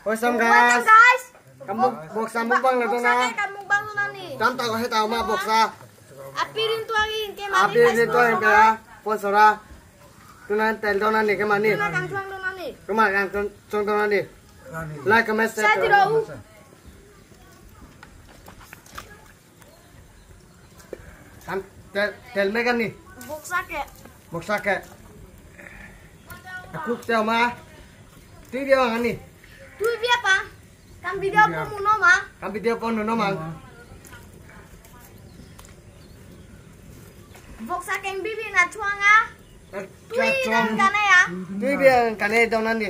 Welcome Welcome guys. Guys. Kan boksa mukbang la Boksa dona. ke kan mukbang dona ni. Tam ta ko heta ma boksa. Apirin tuangin ke mani Api ni to en pera sponsora. Tuna tel dona ni ke mani. Tuna kang tuang dona ni. Kuma kan chong dona ni. Like comment Sa share. tiro u. Kan tel tel me kan ni. Boksa ke. Boksa ke. Aku te ma. Ti dia kan ni. Tui bia pa. Kan video po muno ma. Kan video pon no ma. Boksa keng bibi na chuanga. Tui Chong. nan kana ya. Ti dia kan ni dona ni.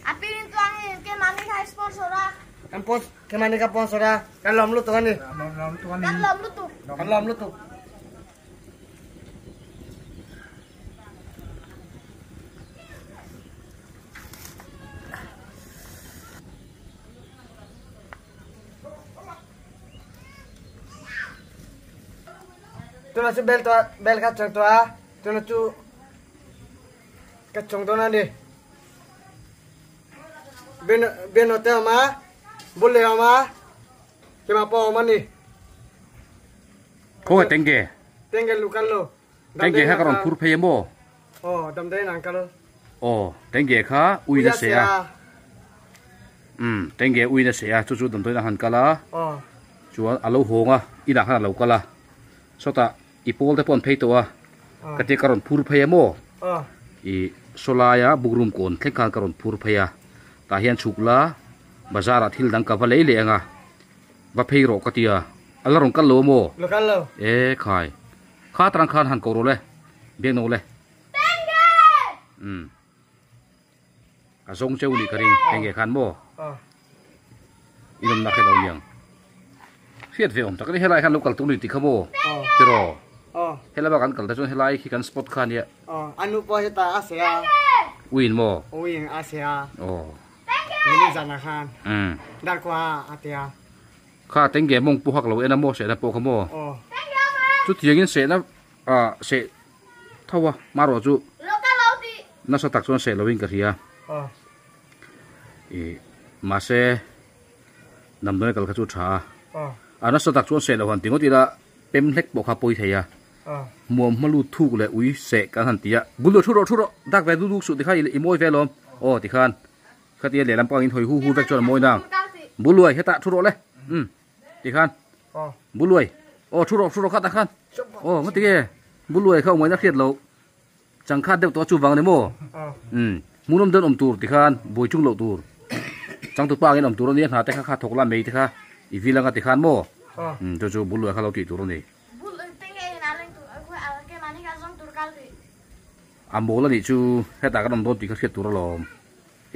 Apirin tuangin ke mani khai sponsora. Kan pos ke mani ka sponsora. Kan lom lu to kan ni. Kan lom lu tu. Kan lom lu tu. Tuna chu bel to bel ka chong to a tuna chu ka chong to na ni ben ben hote ma bole ma ke ma po ma ni Ko tenge. tenge lukal lo Tenge ha karon phur phei mo. oh dam dai nang kalo Oh, tenge kha ui na se a. Tenge ui na se a chu chu dam toina han kala. oh Chuan alo honga ina khan alo kala. Sota i pol te pon phei to a. Ka te karon phur phei mo. oh I solaya bugrum kon thleng khan karon phur phei a. Ta hian chukla bazar a thil dang ka va lei le anga. Va phei ro ka tia. Ala rong kal lo mo. lukal lo E khai. Kha trang khan han ko ro le. Biang no le. Tenge. A zong cheu ni ka ring tenge khan mo. oh Inom na khe lo niang. Fiat ve om tak ni helai khan local tu ni ti khamo. oh Tiro. oh Helai ba kan kal ta chuan helai khi kan spot khan ya. oh anu po heta asia Win mo. wing asia Oh. ni jana khan dar kwa atia Kha tenge mong pu hak lo ena mo se na po khamo. oh Chu thiangin se na a se thawa maro chu Lokal lo ti. na sa tak chuan se loin ka ria. oh E ma se nam doi kal kha chu tha. oh Ana sa tak chuan se lo han tingot ila pem hlek bo kha poi theia. oh Muam malu thuk le ui se kan han tia. Bulo thu ro thu ro dak ve du du su ti kha i moi ve lom. Oh ti khan. Khatia le lampang in hoi hu hu vek chuan moi nang. Buluai heta thu ro le. Ti khan. oh Buluai. Oh thu ro thu ro kha ta khan. Oh ngati ge. Buluai kha moi na khiat lo. Chang kha deuh to chu wang ne mo. oh Munom den om tur ti khan boi chung lo tur. Chang tu pa ngin om tur ni hna te kha kha thok la mei te kha. I vilanga ti khan mo. oh Chu chu buluai kha lo ti tur ni. Bul tenge na leng tu. Aku ke mani ka zong tur kal ti. A mol ani chu heta kan om don ti kha khiat tur alom.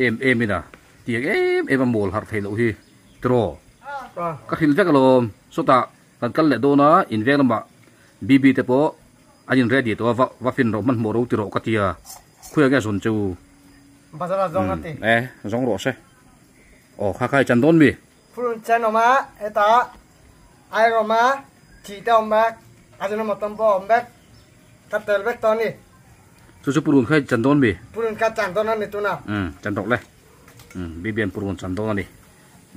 Em em ina. Tiang em em a mol har thei lo hi. Tro. Oh. oh Ka khil vek alom. Sota kan kal le dona in veng lama BB te po anin ready to va va fin ro man mo ro ti ro ka tia. Khuya ge zon chu. bazar zong ati E zong ro se. Oh kha khai chan don mi. Purun chen oma eta ai roma chi ta om bak ajino motom po om bak ka tel bek to ni Chu chu purun khai chan don mi. purun ka chan to na ni tu na Chan ro le. BB an purun chan don ani.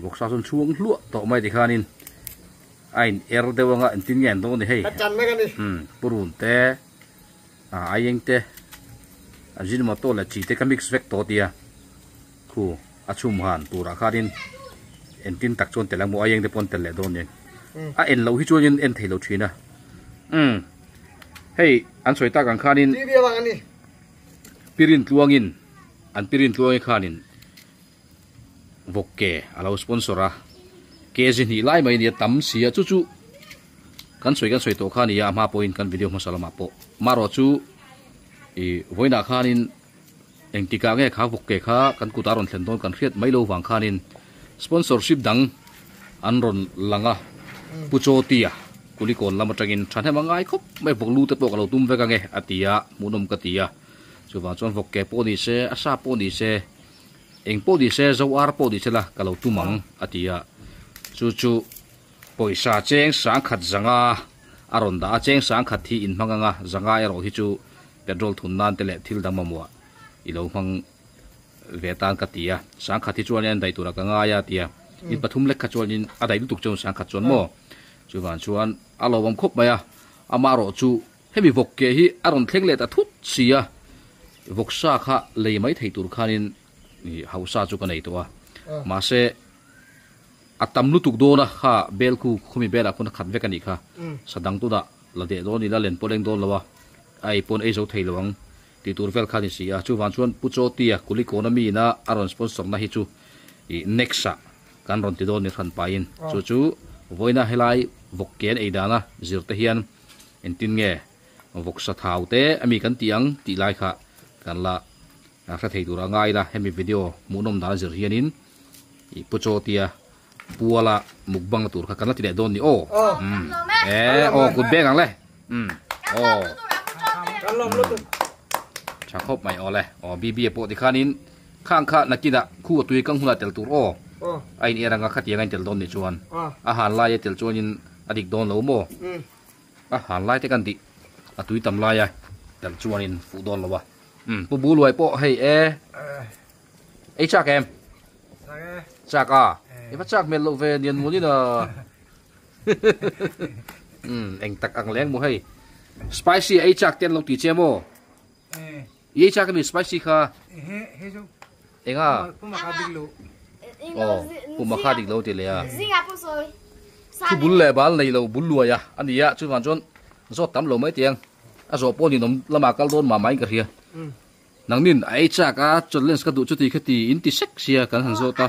Boksa chun chuang hlua to mai ti khanin. Ain er dewanga in tin ngen don ni hei. ka chan me ka ni Purun te a aieng te a jin mo to la chi te ka mix vek to tia. Khu a chum han tura khanin en tin tak chuan telang mo aieng te pon tel le don nen. A en lo hi chuan in en thei lo thina. Hei an soi tak ang khanin ti bia bang ani pirin tluangin an pirin tluangi khanin vokke alo sponsora ke jin hi lai mai ni tam sia chu chu kan soi to khani ya ma point kan video masala ma po maro chu i voina khanin engtika nge kha vokke kha kan kutaron thlen don kan hriat mai lo wang khanin sponsorship dang an ron langa puchotia kulikon lama tangin than hema ngai khop mai voklu te pok lo tum veka nge atia munom ka tia chuwang chuan vokke po ni se asa po ni se eng po ni se zo ar po ni se la ka lo tumang atia chu chu poisa cheng sang khat zanga aron da cheng sang khat thi in hmanganga zanga ero hi chu petrol thun nan te le thil dang mamua i lo hmang ve atan ka ti a, sangkhat hi chuanin an daih turah ka ngai a tia, in pathum lek kha chuanin a daih lutuk chuan sangkhat chuan maw? Chuvang chuan a lawmawm khawp mai a, amaherawh chu hemi vawk ke hi a rawn thleng leh ta thut si a, vawksa kha lei mai thei tur khanin hausa chu ka nei tawh a, mahse a tam lutuk dawn a, kha bel khu khumi belah khuan a khat vek a nih kha, sadang tunah la deh dawn ila len pawh leng dawn lo a, a ei pawn ei zo thei lo ang. Tih tur vel kha a ni si a, chuvang chuan Pu Chawtia Kulikawn mi ina a rawn sponsor na hi chu ih next ah kan rawn ti dawn ni hran pahin chu chu vawiina helai vawk ke an ei dana zir te hian engtin nge vawk sa thau te ami kan tih ang tih lai kha kan la hre thei tur a ngai ila hemi video hmuhnawm dan a zir hianin ih Pu Chawtia puala mukbang na tur kha kan la ti leh dawn ni aw e aw kut beng ang le um aw tha khawp mai aw le aw bb pawh tikhanin khang kha nakinah khu a tui kang hunah tel tur aw a in er anga khatiang a in tel dawn nih chuan a han lai a tel chuanin a dik dawn lo maw a han lai te kan tih a tui tam lai a tel chuanin fuh dawn lo a um pu buluai pawh hei e ei chak em Chak a? I va chak hmel loh ve nian munin a. Um, eng tak ang leng mu hei. Spicy ei chak ten lo ti che maw? I ei chak ami spicy kha? Enga? Oh, puma kha dik lo ti le a. Thu bul leh bal nei lo bul luai a ania chuvan chuan zawt tam lo mai tiang a zawh pawh ninawm lamah kal dawn mah mah in ka hria. Nangnin a ei chak a, challenge ka duh chuti kha ti in ti sek sia kan han zawt a,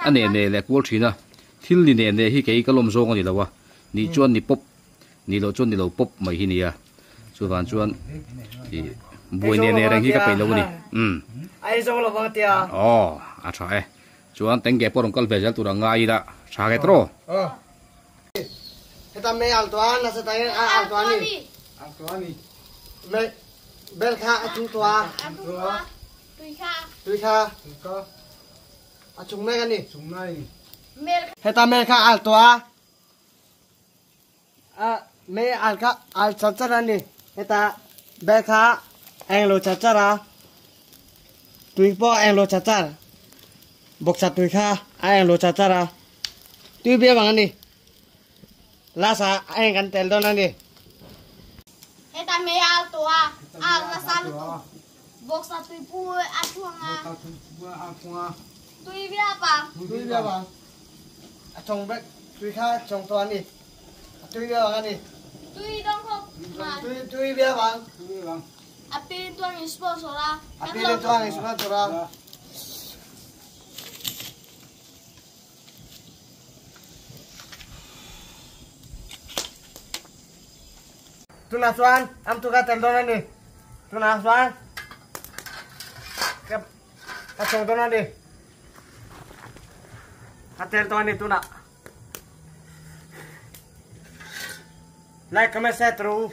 a neh neh leh kual thin a, thil ni neh neh hi kei ka lawm zawng a ni lo a, nih chuan ni pawp, nih loh chuan ni lo pawp mai hi nia, chuvang chuan ih buai neh neh reng hi ka peih lo a ni, umm. Aw a tha e, chuan tengge pawh rawn kal ve zel tur a ngai ila tha nge tawh. Heta mei al tuah nasa takin a al tuah ni. Al tuah ni. Mei bel kha a chung tuah. Tui kha. Tui kha. Tui kha. A chung mek ani. Chung mai. Heta mei kha al tuah. A mei al kha al char char ani. Heta bel kha eng lo char char a. Tui pawh eng lo char char. Bawksa tui kha a eng lo char char a. Tui bia bang ani. Last ah a eng kan tel dawn ani. Heta mei al tua al nasa lutuk bawksa tui pu a thuang a. Tui bia bang. Tui bia bang. A chong bek tui kha chong to ani. A tui bia bang ani. Tui dong khop ma. Tui tui bia bang. Tui bia bang. A pi tuang in sponsor a. A pi tuang in sponsor a. Tunah chuan am chu ka tel dawn a ni. Tunah chuan ka ka chho dawn a ni. Ka tel dawn a ni tunah. Like comment share through.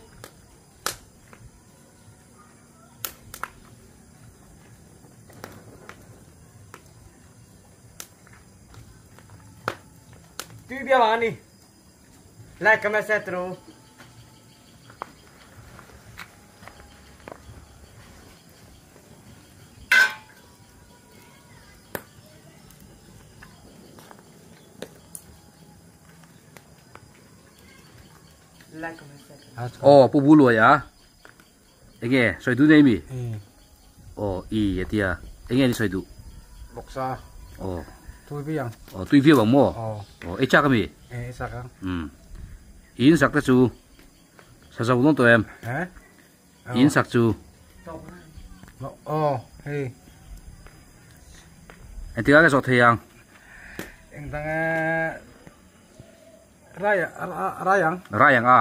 Tui bia bang ani. Like comment share tru. Like comment share. Oh, pu bu luai a. Enge sawi duh nei mi? Aw i a tia. Enge ni sawi duh? Bawksa. Aw. Tui viau ang. Aw tui viau ang maw? Aw. Aw ei chak ami? Ei chak ang. Um. I in sak te chu sa zo dawn tawh em? Eh? I in sak chu? Aw hei. Engtikah nge zawh thei ang? Engdang e rai rai ang. Rai ang a?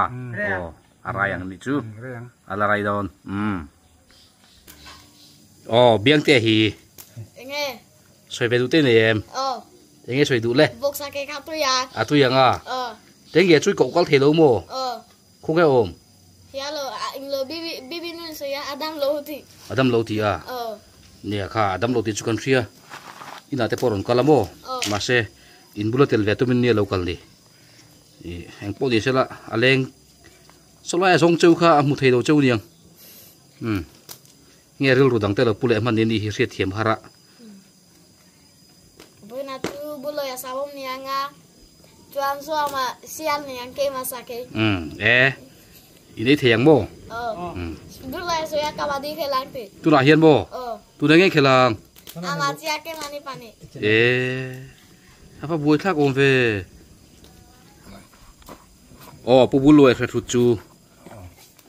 Aw. A rai ang nih chu. A la rai dawn. Umm. Aw, Biangte hi. Enge? Sawi ve duh te nei em? Aw. Enge sawi duh le? Vawksa ke kha tui a. A tui ang a? Aw. Tenge chui koh kal thei lo maw? Aw. Khawnge awm? Hia lo, eng lo bibi bibi nun sawi a, a dam lo ti. A dam lo ti a? Aw. Nia kha, a dam lo tih chu kan hria. Inah te pawh rawn kal a maw? Aw. Mahse, in bula tel ve tumin nia lo kal ni. Ih, eng pawh ni sela, a leng Sawlai a zawng cheu kha a hmu thei lo cheu niang. Umm. Nge rilru dang te lo pu leh hman ni ni hi hriat thiam har a. Chuan zuama sial ni ang keima sakei. E in ei thei ang maw? Aw. Duhlai sawi a kabaddi khel ang ti. Tunah hian maw? Aw. Tunah nge khel ang? Ama chia keima ni pani. E a va buai thlak awm ve. Aw pu Buluai hre thut chu.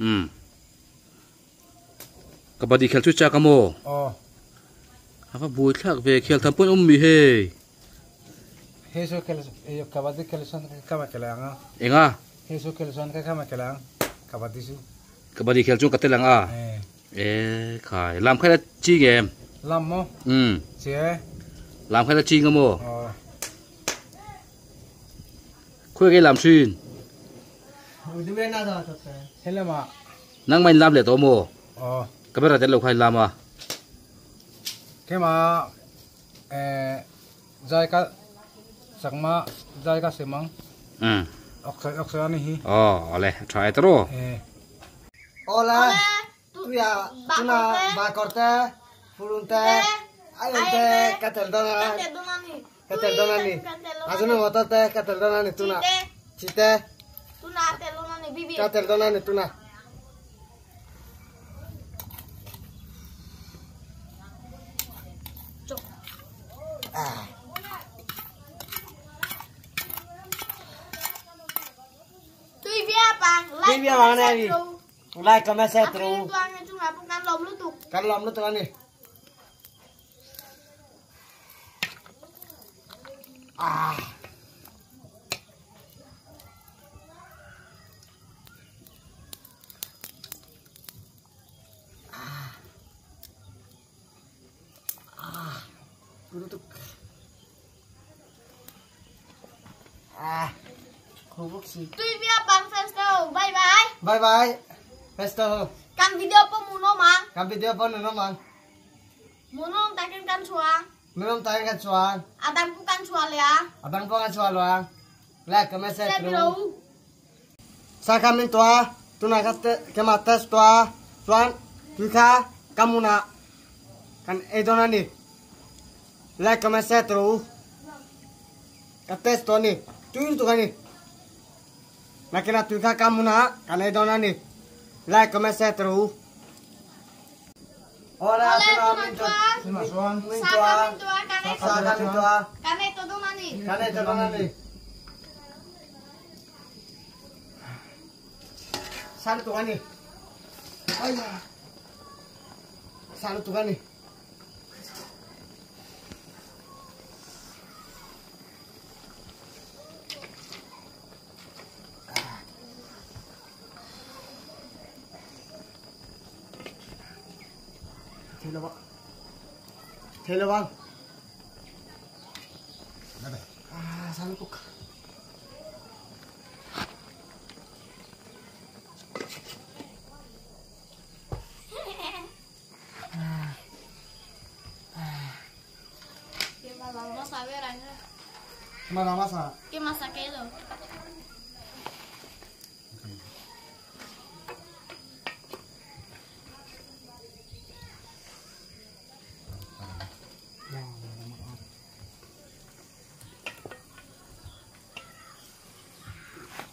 Umm. Kabaddi khel chu chak a maw? Aw. A va buai thlak ve khel tham pawn awm mi hei. Hei chu khel kabaddi khel chuan ka kama khel ang a. Enga? Hei chu khel chuan ka kama khel ang kabaddi chu. Kabaddi khel chuan ka tel ang a. E khai lam khaila chi nge em? Lam maw? Umm. Chi e. Lam khaila chi nga maw? Aw. Khawi ke lam thin? Hei lamah. Nangmah in lam leh tawh maw? Aw. Camera tel lo kha in lam a. Keimah eh zai ka chakma zai ka sem ang. Umm. Awk sawi a ni hi. Aw awle tha e tawh. Eh. Awle tuia tuna bakor te purun te aion te ka tel dawn a ka tel dawn a ni azumi motor te ka tel dawn a ni tuna chite ka tel dawn a ni tuna. Tui bia bang này like comment share tru kan lom lutuk ani ah lutuk ah khubuk si tui bia bang fans to bye bye bye bye fans to kan video po muno mang kan video po muno mang muno takin kan chuang muno takin kan chuang adang pu kan chua lea adang pu kan chua loang like comment share tru sa kamin toa tuna ka te kema test toa chuan tui kha kamuna kan ei dawn a ni like comment share tru ka test tawh a ni tui lutuk a ni nakina tui kha kamuna kan ei dawn a ni like comment share tru Ora tuna min toa min toa sa kamin toa kan ei tawh dawn a ni kan ei tawh dawn a ni sa lutuk a ni aiya sa lutuk a ni. Thei lo bang. Ah, sa lutuk. Masa. ¿Qué más quedó?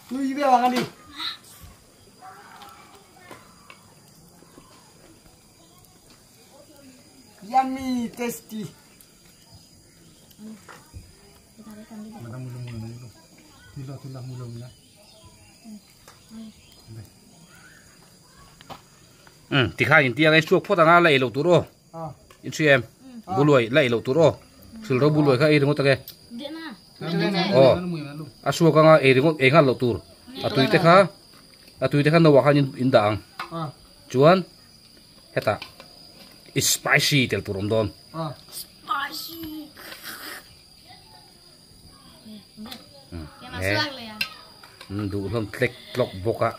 Tui bia bang ani. Yummy, tasty. Tikha in tiang ei suak phawt anga la ei loh tur aw. In hri em buluai la ei loh tur aw. Thil ro buluai kha ei ringawt tak e. Aw a suak anga ei ringawt ei nghal loh tur. A tui te kha a tui te kha no ah khan in dah ang. Chuan hetah spicy tel tur awm dawn. Spicy. Duh hlawm tlek tlawk bawk a.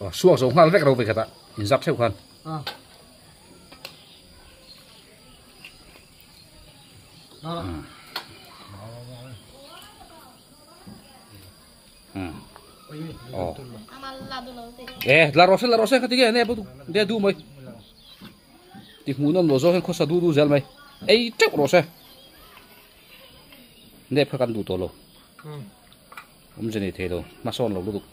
Aw suak zo nghal vek ro ve khat a in zap theuh khan. E la rawh se la rawh se kha tinge ne de du mai. Ti hmuh nawm lo zawk hian khawsa du du zel mai. Ei teuh rawh se. Nep kha kan duh tawh lo. Awmze nei thei lo, hmasawn lo lutuk.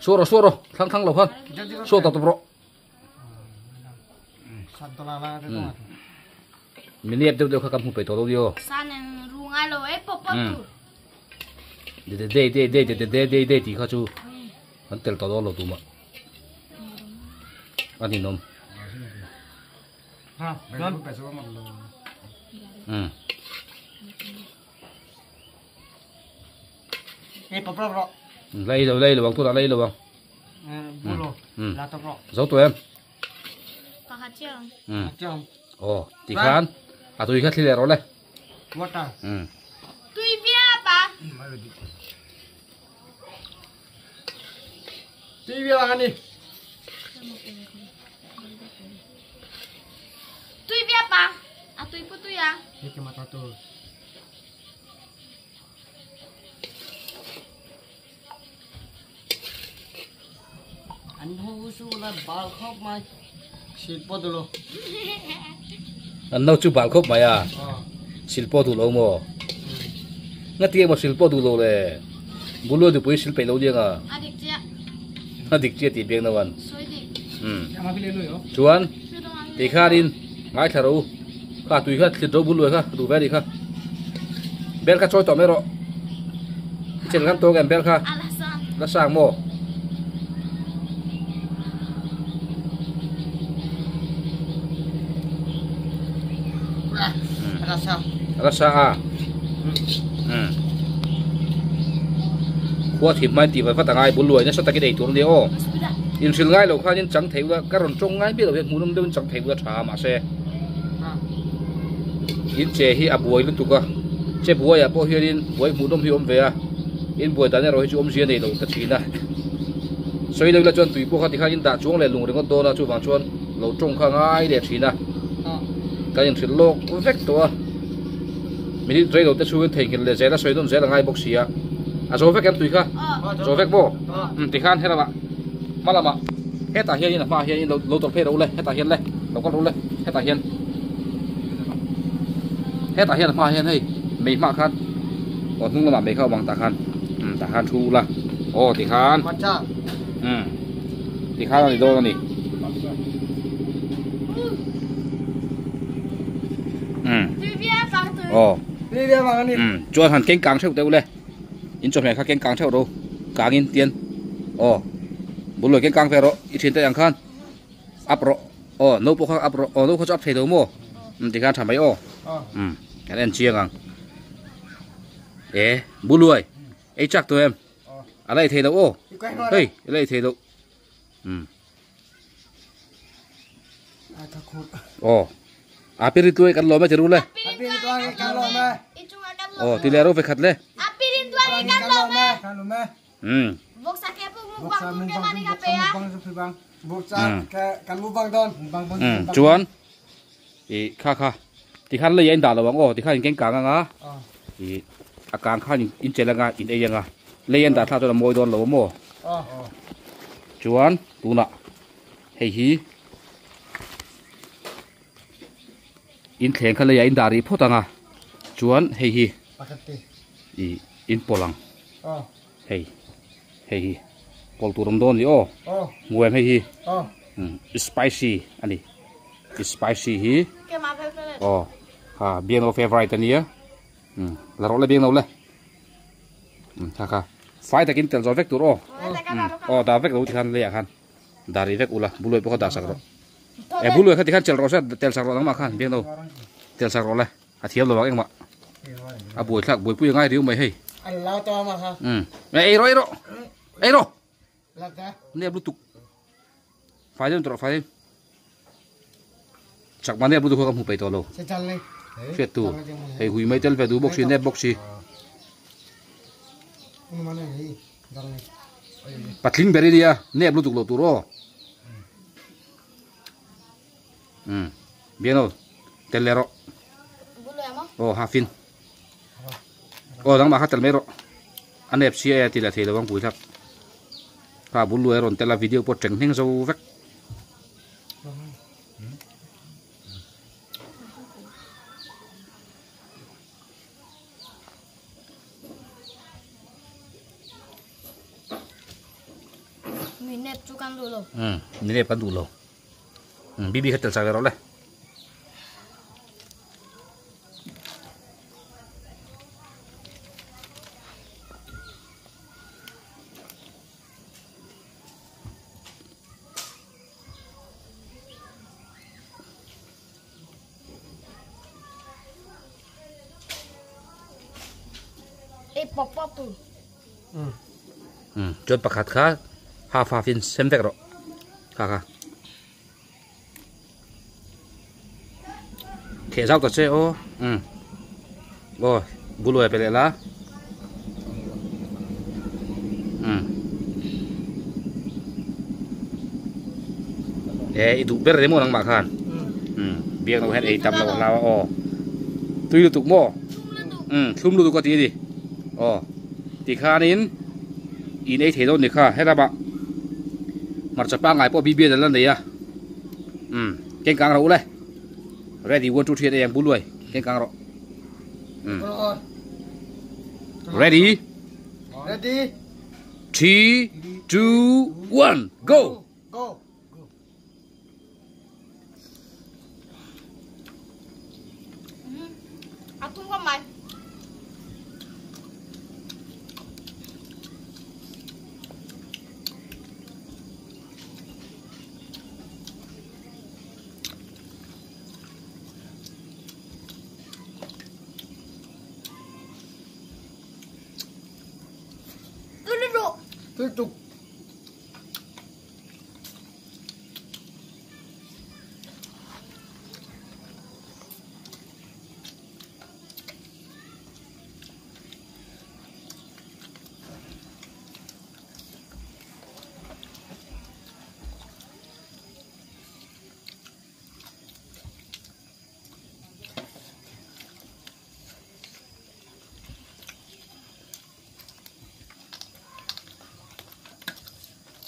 Suah rawh, suah rawh, thlang thlang lo khan. Suah tawp tawp rawh. Mi nep deuh deuh kha kan hmu peih tawh lo dio. San en ru ngai lo e pawp pawp tur. De de de de de de de de de tih kha chu kan tel tawh dawn lo tumah. A ninawm. Um. Lei lo lei lo ang tunah lei lo ang. Zo tawh em? Aw tikhan a tui kha thli leh rawh le. Tui viap a. Tui viap a ni. Tui viap a. A tui pu tui a. An ho chu la bal khawp mai sil pawh duh lo. An no chu bal khawp mai a sil pawh duh lo maw? Nga ti emaw sil pawh duh lo le bulu a dupui sil peih lo diang a. A dik chiah. A dik chiah tih biak no an. Sawi dik. Um. Chuan ti khanin ngaithla ro kha tui kha thlit ro bul luai kha duh ve a nih kha. Bel kha chawi tawh mai rawh. I chel ngam tawk em bel kha? La sang maw? La sa a. Khua thim hmain tih vat vat a ngai bul luai nasa takin ei tur a nia aw. Inhrilh ngai lo khanin chang thei ula ka rawn tawng ngai miah lo hian hmuhnawm deuhin chang thei ula tha a mahse. In che hi a buai lutuk a, che buaiah pawh hianin buai hmuhnawm hi a awm ve a, in buai dan erawh hi chu awmzia nei lo ta thin a. Sawi lo ila chuan tui pawh kha tikhan in dah chuang leh lung ringawt dawn a, chuvang chuan lo tawng kha ngai leh thin a, kan inhrilh lawk vek tawh a, minute rei lo te chhungin theihnghilh leh zel a sawi nawn zel a ngai bawk si a, a zo vek em tui kha? Zo vek maw? Umm tikhan helamah hma lamah hetah hianin a hmaah hianin lo tawrh phei ro le hetah hian le lo kal ro le hetah hian hetah hian a hmaah hian hei mei hmah khan aw hnung lamah mei kha a awm ang tah khan umm tah khan thu ula aw tikhan umm tikhan a ni dawn a ni umm aw umm chuan han keng kang theuh teh ule. In chawhmeh kha keng kang theuh ro kangin tian aw bul lawi keng kang ve rawh i thian te ang khan up rawh aw no pawh kha up rawh aw no kha chu up thei lo maw um tikhan tha mai aw um kan en chiang ang e bul luai ei chak tawh em a la ei thei lo aw hei a la ei thei lo um aw a pirin tuai kan lawm e ti ru le aw ti le ro ve khat le um chuan i kha kha tikhan lei a in dah lo ang aw tikhan in keng kang anga i a kang khan in chelh anga in ei anga lei an dah thlak chuan a mawi dawn lo a maw chuan tunah hei hi in thleng kha leiah in dah rih phawt anga chuan hei hi i in pawlh ang hei hei hi pawlh tur awm dawn a ni aw hmuam hei hi spicy a ni spicy hi aw ha biangno favorite a nia la rawh le biangno le kha kha fai takin tel zawh vek tur aw aw dah vek lo tikhan leiah khan dah rih vek ula buluai pawh kha dah sak rawh e buluai kha tikhan chelh rawh se tel sak rawh nangmah khan biangno tel sak rawh le a thiam lo vang engmah a buai thlak buaipui a ngai riu mai hei ei rawh ei rawh ei rawh nep lutuk fai deuh tawh fai chakma nep lutuk kha ka hmu peih tawh lo hriat tu hei hui mai tel ve duh bawk si nep bawk si patling ber i nia nep lutuk lo tur aw um biano tel leh rawh aw hafin aw nangmah kha tel mai rawh a nep si a ti leh thei lo ang pui thlak kha bul luai a rawn tel a video pawh teng hneng zo vek Mi nep chu kan duh lo. Um, mi nep kan duh lo. Um, bibi kha tel chak ve rawh le. Ei pawp pawp tu. Um, chuan pakhat kha half half in sem vek rawh. Kha kha. Kheh zau ta che aw. Um. Aw, buluai pe leh la. Um. E, i duh ber remo nangmah khan. Um, biak lo hian ei tam lo hlau a aw. Tui lutuk maw? Um, thlum lutuk a ti a ni. Aw, tikhanin in ei thei dawn ni kha helama hmarcha pangngai pawh bibian an la nei a. Um, keng kang rawh u le. Ready 1 2 3 an ei ang buluai keng kang rawh. Um. Ready? Ready? 3 2 1 go. Go. A tum khawp mai. Tui lutuk. Tui lutuk.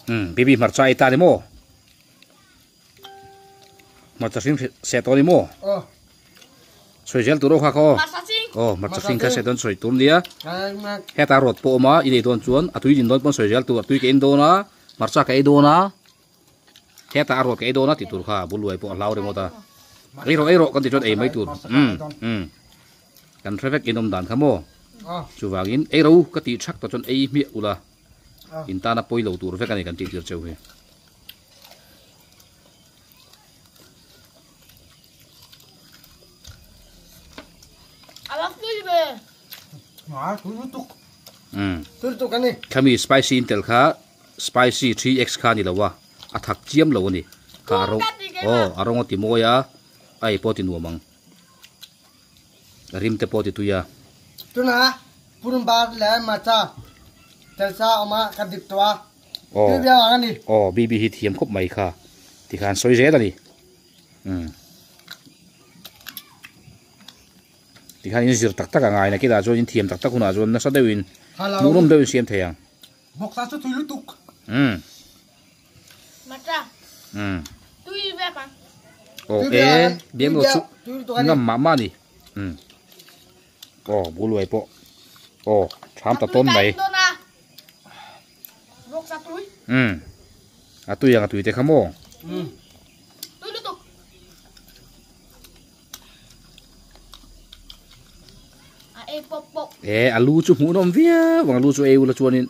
Um baby hmarcha ei ta ni maw hmarcha hring seh tawh ni maw sawi zel tur aw kha kha aw aw hmarcha hring kha seh dawn sawi tur nia heta rawt pawh awm a i nei dawn chuan a tui din dawn pawn sawi zel tur a tui ka in dawn a hmarcha ka ei dawn a. Hetah a rawt ka ei dawn a tih tur kha bul luai pawh a hlau ringawt a. Ei rawh ei rawh kan tih chuan ei mai tur. Umm umm kan hre vek in awm dan kha maw. Chuvangin ei ro ka tih thak tawh chuan ei hmiah ula in tana pawi lo tur vek a ni kan tih tir cheu hi. Umm khami spicy in tel kha Spicy 3X kha a ni lo a, a thak chiam lo a ni. Kha a rawng, aw a rawng a ti mawi a, a ei pawh a ti nuam ang. A rim te pawh a ti tui a. Tuna purun bar leh hmarcha tel sa awm a ka dip tawh a, tui viau ang a ni. Aw, BB hi thiam khawp mai kha, tikhan sawi zel a ni. Umm. Tikhan in zir tak tak a ngai na, kitah chuan in thiam tak tak hunah chuan nasa deuhin, hmuhnawm deuhin siam thei ang. Bawksa chu tui lutuk. Umm. Mata. Umm. Tui ve pa. Oh e, biang lo chu ngam mah mah ni. Umm. Oh, buluai pawh. Oh, tham ta tawn mai. Bawksa tui. Umm. A tui ang a tui te kha maw. Umm. Tui lutuk. A ei pawp pawp. E a lu chu hmuh nawm viau ang a lu chu ei ula chuanin.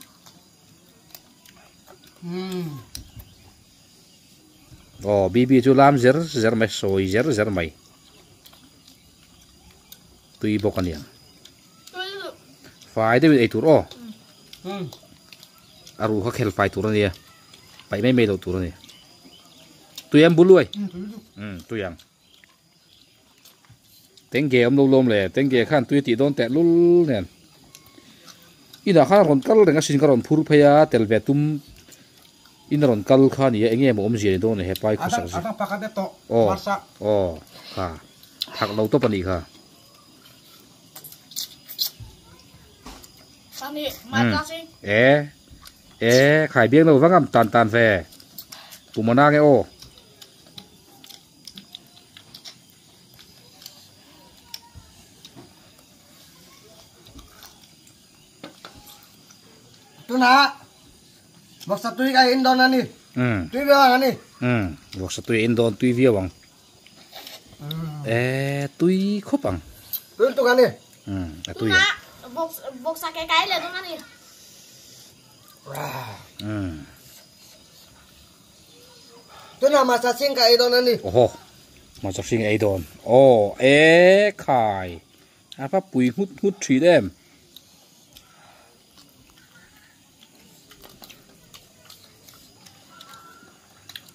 Aw BB chu lam zer zer mai sawi zer zer mai. Tui bawk a niang. Fai deuhin ei tur aw. A ruh kha khel fai tur a nia. Paih mai mai loh tur a ni. Tui ang buluai. Tui ang. Tengge awm lo lawm le tengge khan tui tih dawn teh lul nen inah khan a rawn kal reng asin ka rawn phur phei a tel ve tum in a rawn kal kha nia enge maw awmzia ni dawn hepa hi khawsak zia aw aw kha thak lo tawp anih kha e e khai biang lo vangam tan tan ve pumana nge aw. Tunah Vawksa tui ka in dawn a ni. Tui viau ang a ni. Vawksa tui a in dawn tui viau ang. E tui khawp ang. Tui lutuk a ni. A tui ang. Vawksa ke kai leh dawn a ni. Tunah hmarcha hring ka ei dawn a ni. Oho, hmarcha hring ei dawn. Aw, e khai. A va pui nghut nghut thin em.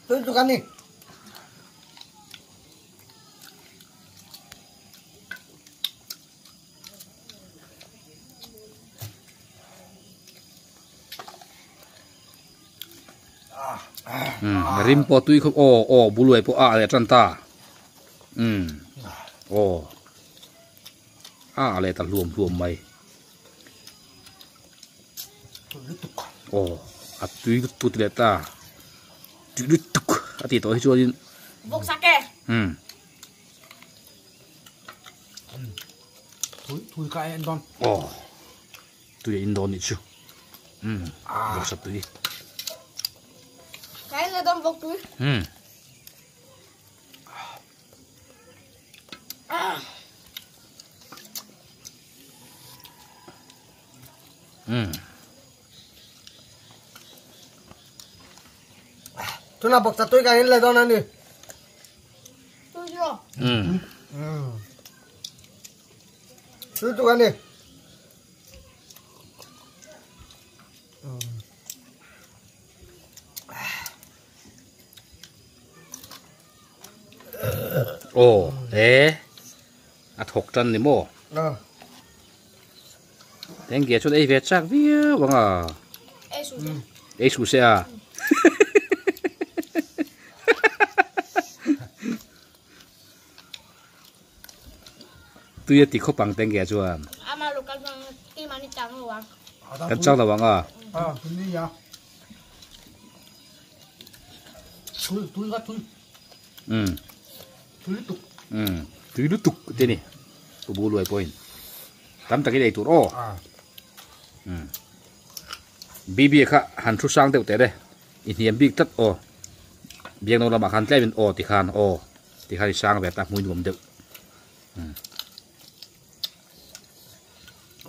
Tui lutuk a ni. Rim pawh tui khawp aw aw buluai pawh a leh tan ta um aw a leh ta hluam hluam mai aw a tui lutuk leh ta tui lutuk a tih tawh hi chuanin um Tui ka en dawn. Aw. Tui a in dawn nih chu. Um. Vawksa tui. Ka en leh dawn vawk tui. Um. Um. Tuna vawksa tui ka en leh dawn a ni. Tui tuk a ni. Aw e a thawk tan ni maw? Tengge chuan ei ve chak viau ang a. Ei suh se a. Tui a ti khawp ang Tengge chuan. Kan chang lo ang a. Um. Um. Tui lutuk te ni. Pu Buluai pawhin. Tam takin ei tur aw. Um. BB kha han thu sang deuh teh le. I hniam bik tlat aw. Biakno lamah khan tlem in aw ti khan aw ti khan i sang ve ta hmui nuam deuh. Um.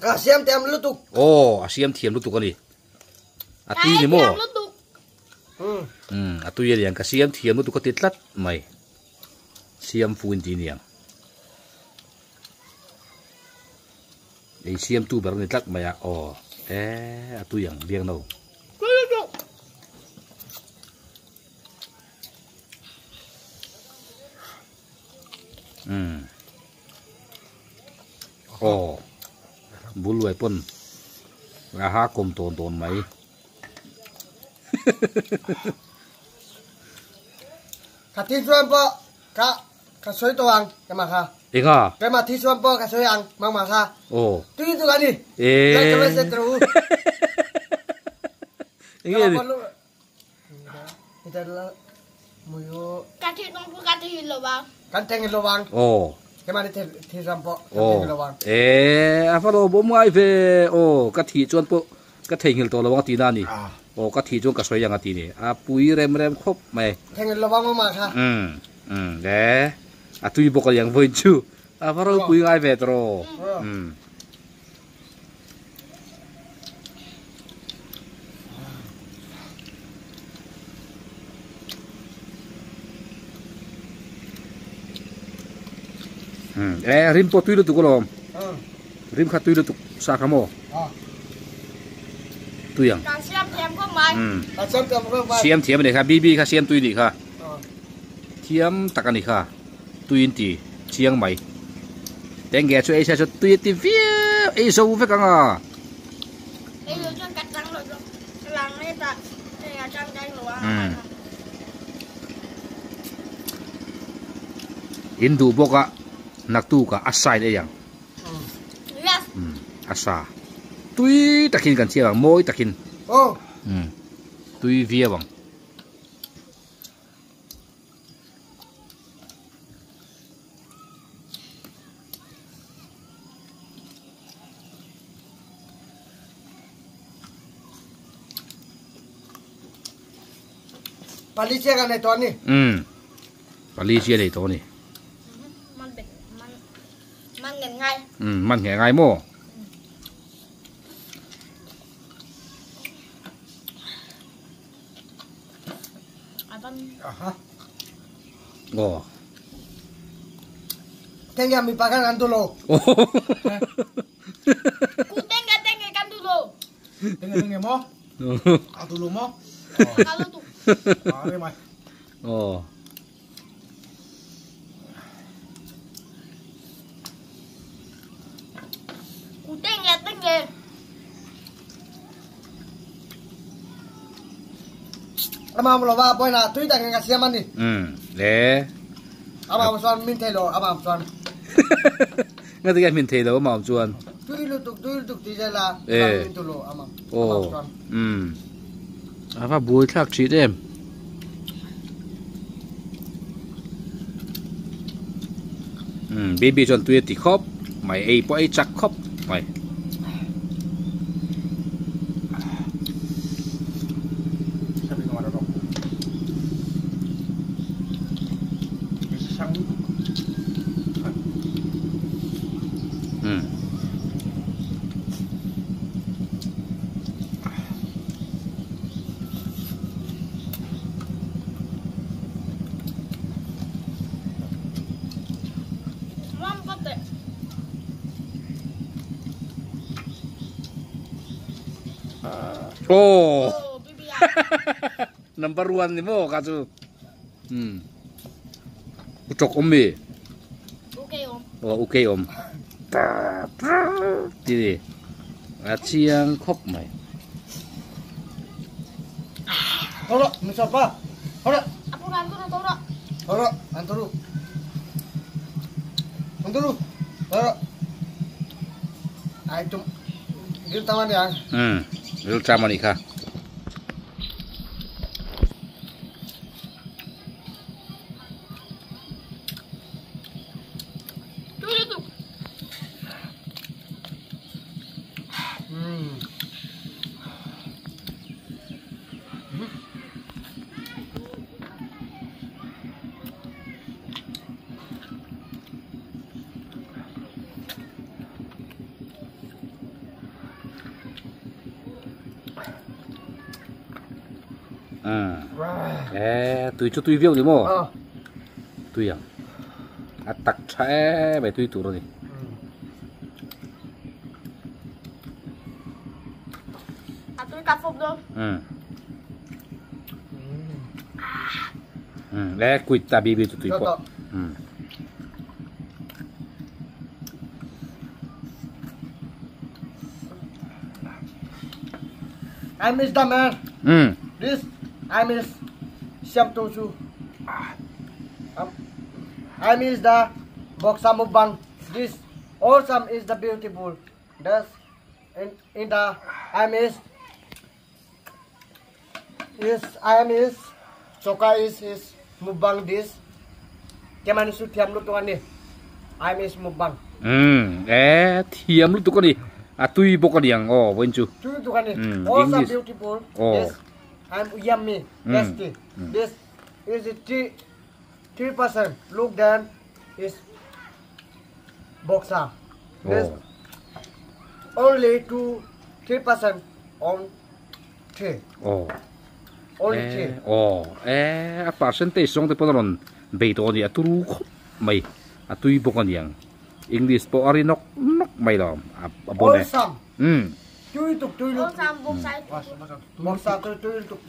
Ka siam thiam lutuk. Aw, a siam thiam lutuk a ni. A tui ni maw? Um, a tui a niang ka siam thiam lutuk a ti tlat mai. Siam fu in ti niang. Ei siam tu ber a ni tlat mai a aw e a tui ang biang no. Um aw bul luai pawn a ha kawm tawn tawn mai. Ka thi chuan pawh ka Ka sawi tawh ang, keimah kha. Enga? Keimah thi chuan pawh ka sawi ang, mangmah kha. Aw. Tui tuk a ni. Ee. Like comment share tawh u. Enge ni? Ka thi tawng pawh ka thi lo vang. Kan teng lo vang. Aw. Keimah ni thi chuan pawh kan teng lo vang. Ee, a va lo bawm ngai ve. Aw, ka thi chuan pawh ka theihnghilh tawh lo ang a ti na a ni. Aw, ka thi chuan ka sawi ang a ti ni. A pui rem rem khawp mai. Theihnghilh lo vang mangmah kha. Umm. Umm le a tui bawk a liang vawiin chu a va ropui ngai ve tawh umm. Umm e rim pawh tui lutuk alawm rim kha tui lutuk sa kha maw tui ang umm siam thiam a ni kha bibi kha siam tui a nih kha. Thiam tak a ni kha, tui in ti chiang mai. Tengge chu ei se chu tui a ti viau, ei zo vek ang a. In duh bawk a, naktuk ah a sign ei ang. A sa. Tui takin kan chiang ang, mawi takin. Tui viau ang. Pali chiah kan nei tawh a ni. Umm pali chiah nei tawh a ni. Man bet man man ngen ngai. Umm man nge ngai maw. Aha. Aw. Tengge mipa khan kan duh lo. Ku tengge tengge kan duh lo. Tengge tengge maw? A duh lo maw? Ka lo duh. A re mai. Aw. Ku tengge tengge. Amam lo va pawina tui tak in ka siam a ni. Umm le. Amam chuan min thei lo amam chuan. Nga ti min thei lo amam chuan. Tui lutuk tui lutuk ti zel a min tu lo amam chuan. Umm. Ava buai thlak thin em. Umm baby chuan tui a ti khawp mai ei pawh ei chak khawp mai. Oh. Number 1 ni mo ka chu. Utok om mi. Okay om. Oh, okay om. Ti ni. A chiang khop mai. Toro, mi sa pa. Toro. Apu ran turu toro. Toro, an turu. An turu. Toro. Ai tum. Dil taman ya. Dil taman ikha. Tui chu tui viau ni maw? Tui ang. A tak tha em mai tui tur a ni. A tui ka fawp dawn. Le kuit ta bibi chu tui pawh. I miss the man. This I miss Siam Tu Chu. I miss the Boxa Mukbang. This awesome is the beautiful. This in the I miss is I miss Choka is Mukbang this. Kemani su thiam lutuk ani. I miss Mukbang. Thiam lutuk ani. A tui bawk ani ang aw vawiin chu. Tui lutuk ani. Awesome beautiful. This I'm yummy tasty. This is 3% look then is boxa. This only 2-3% on 3. Only 3. A percentage zawng te pawn a rawn bei tawh ani a turu khawp mai a tui bawk ani ang English pawh a ri nawk nawk mai lo a bon e. Awesome. Tui tuk tui lutuk. Boxa tui tui lutuk.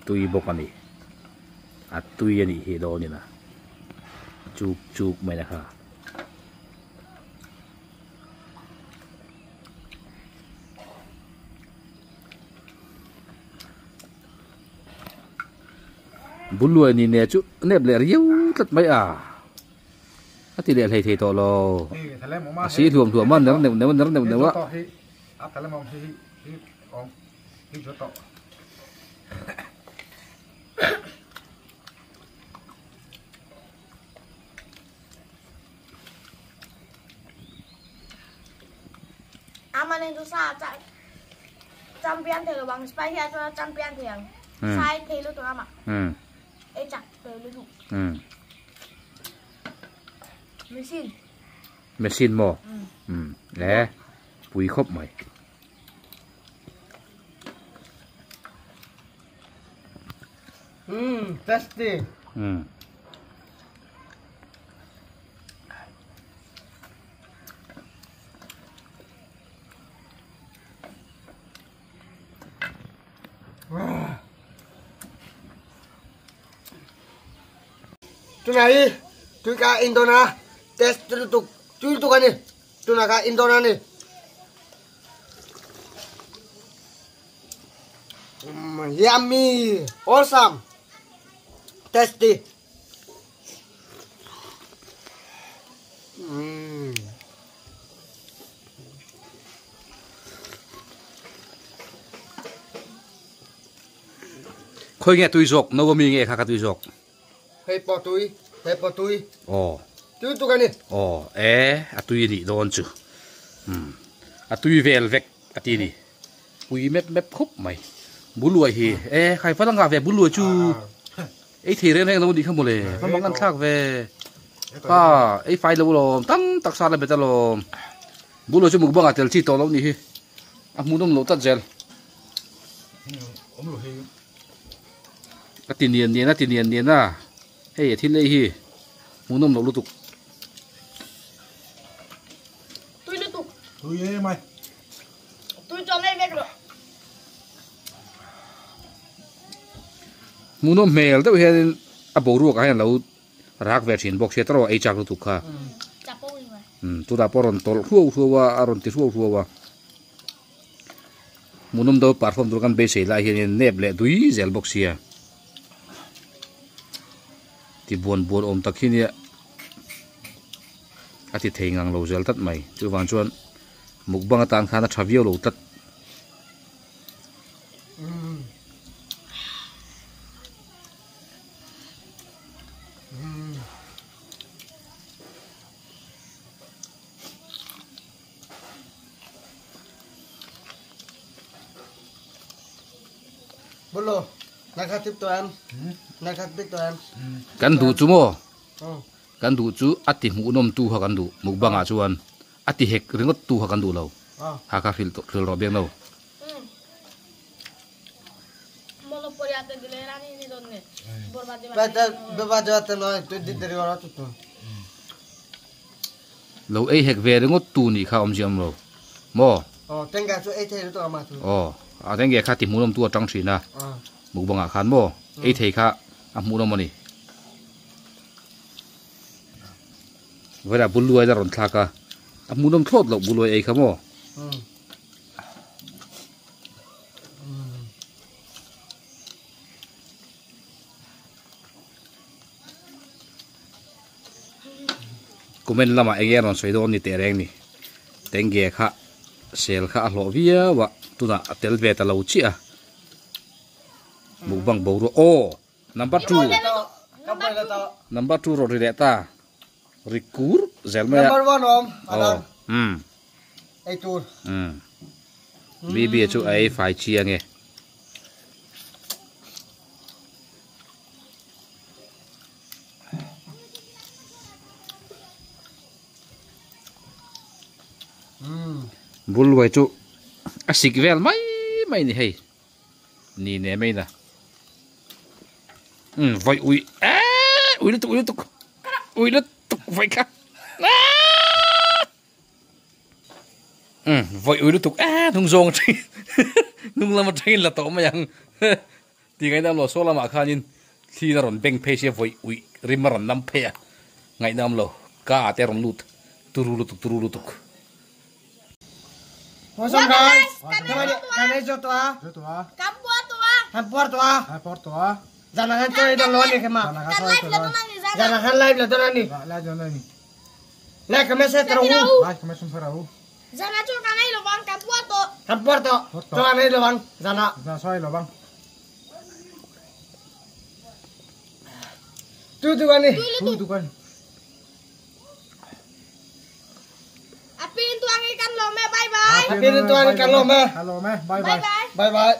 Tui bawk ani. A tui ani hi dawn ina. Chuk chuk mai na kha. Buluai ni ne chu nep leh riau tlat mai a. A ti leh hlei thei tawh lo. A si hluam hluam a ner neuh neuh a ner neuh neuh a. Champion thei lo bang spicy a chuan champion thei ang. Sai thei lutuk a mah. Ei chak thei lutuk. Machine. Machine maw? Le pui khawp mai. Tasty. Tunah hi tui ka in dawn a test lutuk tui lutuk a ni tunah ka in dawn a ni yummy awesome tasty. Khoi nge tui zawk no ami nge kha ka tui zawk. Hei pawh tui, hei pawh tui. Aw. Tui tuk a ni. Aw e a tui a nih dawn chu. Umm a tui vel vek a ti ni. Pui mep mep khup mai. Buluai hi e khai fa langa ve buluai chu ei thei reng reng lo nih kha mawle. Fa mang an thlak ve. Pa ei fai lo lawm tam tak sa la bet alawm. Buluai chu mukbang ah tel chi tawh lo nih hi. A hmuhnawm loh tlat zel. A ti nian nian a ti nian nian a hei a thil ei hi hmuhnawm loh lutuk. Tui lutuk. Tui em ai. Tui chuan ei vek rawh. Hmuhnawm hmel deuh hianin a boruak ah hian alo rak ve thin bawk sia tawrh ei chak lutuk kha. Tunah pawh a rawn tawlh hruau hruau a, a rawn ti hruau hruau a. Hmuhnawm deuh perform tur kan beisei lai hianin nep leh dui zel bawk sia. Ti buan buan awm tak hi nia a ti thei ngang lo zel tlat mai. Chuvang chuan mukbang atan khan a tha viau lo tlat. Kan duh chu maw? Kan duh chu a ti hmuhnawm tu kha kan duh mukbang ah chuan a ti hek ringawt tu kha kan duh lo. Ha kha hrilh hrilh rawh biak no. Lo ei hek ve ringawt tu nih kha awmzia awm lo maw? Aw a tengge kha ti hmuhnawm tu atang thin a mukbang ah khan maw ei thei kha a hmuhnawm a ni. Vawilah buluai la rawn thlak a a hmuhnawm thlawt loh buluai ei kha maw? Comment lamah eng nge rawn sawi dawn ni teh reng ni. Tengge kha sel kha a hlawh viau a, tunah a tel ve ta lo chiah a. Mukbang boruak aw number 2 number 2 rawn ri leh ta ri kur zel mai a. Number 1 awm a um ei tur. Um BB chu a ei fai chiang e. Bulluai chu a sik vel mai mai ni hei ni ne mai na um vawi ui eee ui lutuk ui lutuk ui lutuk vawi kha um vawi ui lutuk eee hnung zawng atangin hnung lam atangin la tawh mai ang. Ti ngaihnam lo saw lamah khanin thli a rawn beng phei sia vawi uih rim a rawn nam phei a ngaihnam lo ka ah te a rawn lut turu lutuk turu lutuk. What's up guys? Kan ei zo tawh a. Kan puar tawh a. Kan puar tawh a. Kan puar tawh a. Zanah khan chaw ei dawn lo a ni kha ma. Kan live la dawn a ni zanah. Zanah khan live la dawn a ni. Live dawn a ni. Like comment share rawh u. Like comment share rawh u. Zanah chu kan ei lovang kan puar tawh. Kan puar tawh. Chaw kan ei lovang zanah. Zanah chaw ei lovang. Tu tu kan ni. Tu tu kan. A pin tuang i kan lawm e bye bye. A pin tuang i kan lawm e. Kan lawm e bye bye. Bye bye. Bye bye.